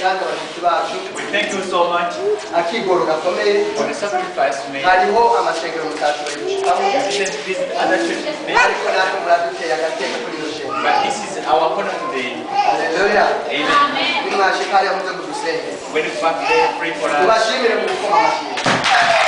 Kandi abashyitsi bacu, We thank you so much akigoro gakomeye. for the sacrifice you made. Hariho amasengero mutashoboye gushikamo, You didn't visit other churches maybe, ariko natwe muraduteye agateka kuri ino shengero. But this is our honor today. Haleluya. Amen. Nimwashika hariya muze mudusengere. When you back there, pray for us. Tubashimire mu gukoma amashyi.